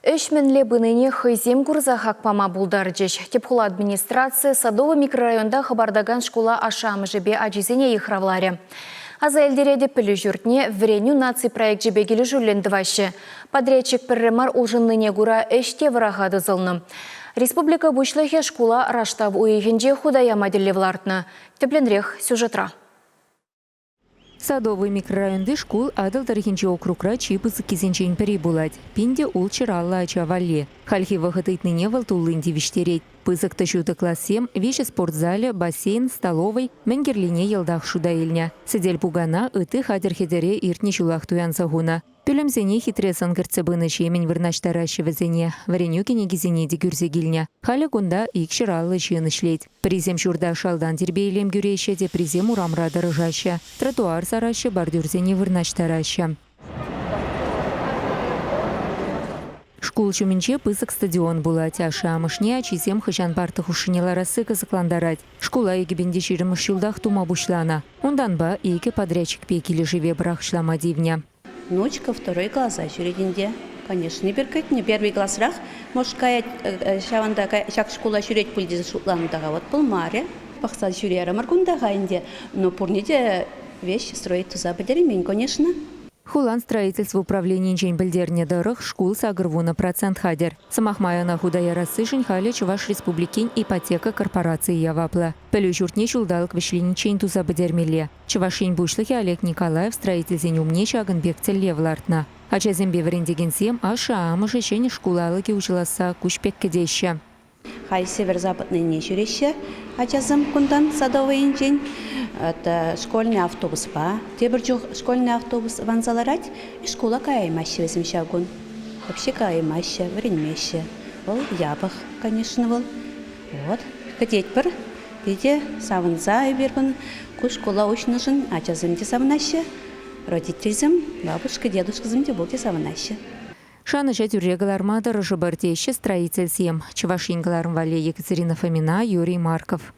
Ӗҫ мӗнле пынине хӑйсем курса хак пама пултарчӗҫ. Тӗп хула администрацийӗ Садовый микрорайонта хӑпартакан шкула ашшӗ-амӑшӗпе ачисене йыхравларӗ. Аса илтеретӗп, пӗлӳ ҫуртне Вӗренӳ наци проекчӗпе килӗшӳллӗн тӑваҫҫӗ. Подрядчик пӗрре мар улшӑннине кура ӗҫ те вӑраха тӑсӑлнӑ. Республика Пуҫлӑхӗ шкула раштав уйӑхӗнче хута яма тӗллев лартнӑ. Тӗплӗнрех сюжетра. Садовый микрорайонти шкул Атӑл тӑрӑхӗнчи округра чи пысӑккисенчен пӗри пулать. Пин те ултҫӗр 50 ача валли. Хальхи вӑхӑт ыйтнине вӑл туллин тивӗҫтерет. Пысӑк та ҫутӑ классем, виҫӗ спорт залӗ, бассейн, столовӑй мӗн кирлине йӑлтах шута илнӗ. Сӗтел-пукана, ытти хатӗр-хӗтӗре иртнӗ ҫулах туянса хунӑ. Пӳлӗмсене хитре сӑн кӗртсе пынӑ ҫемӗн вырнаҫтараҫҫӗ вӗсене. Вӗренӳ кӗнекисене те кӳрсе килнӗ. Халӗ кунта 250 ҫын ӗҫлет. Пӗрисем ҫурта шалтан тирпей-илем кӳреҫҫӗ, теприсем урамра тӑрӑшаҫҫӗ. Тротуар сараҫҫӗ, бордюрсене вырнаҫтараҫҫӗ. Шкул ҫумӗнче пысӑк стадион пулать. Ашшӗ-амӑшне ачисем хӑҫан парта хушшине ларасси кӑсӑклантарать. Шкула 2020 ҫултах тума пуҫланӑ. Унтанпа икӗ подрядчикпе килӗшӗве пӑрахӑҫлама тивнӗ. Внучка второй класа ҫӳрет ӗнтӗ. Конечно, эпир кӗтнӗ. Первый класрах, может, каять ҫавӑнта ҫак шкула ҫӳрет пуль тесе шутланӑ та-ха. Вот пулмарӗ. Пӑхса ҫӳрерӗмӗр кунта-ха ӗнтӗ. Но пурне те вещь строить туса пӗтереймен, конечно. Хулан строительство управленийӗнчен пӗлтернӗ тӑрӑх, шкул 80% хатӗр. Сӑмах май, ӑна хута ярассишӗн халӗ Чӑваш Республикин ипотека корпорацийӗ яваплӑ. Пӗлӳ ҫуртне ҫулталӑк вӗҫлениччен туса пӗтермелле. Чӑваш Ен Пуҫлӑхӗ Олег Николаев строительсен умне ҫакӑн пек тӗллев лартнӑ. Ачасемпе вӗрентекенсем, ашшӗ-амӑшӗ ҫӗнӗ шкул алӑкӗ уҫӑласса куҫ пек кӗтеҫҫӗ. Халь северо-западныйне ҫӳреҫҫӗ ачасем кунтан Садовӑйӗнчен. Это школьный автобуспа. Тепӗр чух школьный автобус ванса ларать, шкула каяймаҫҫӗ вӗсем ҫав кун. Вообще каяймаҫҫӗ, вӗренмеҫҫӗ. Вӑл япӑх, конечно, вӑл. Вот, кӗтетпӗр. Питӗ савӑнса эпир ку шкула уҫнӑшӑн ачасем те савӑнаҫҫӗ, родительсем, бабушка, дедушкӑсем те пурте савӑнаҫҫӗ. Шанӑҫа тӳрре кӑларма тӑрӑшӑпӑр, теҫҫӗ строительсем. Чӑваш Ен кӑларӑм валли Екатерина Фомина, Юрий Марков.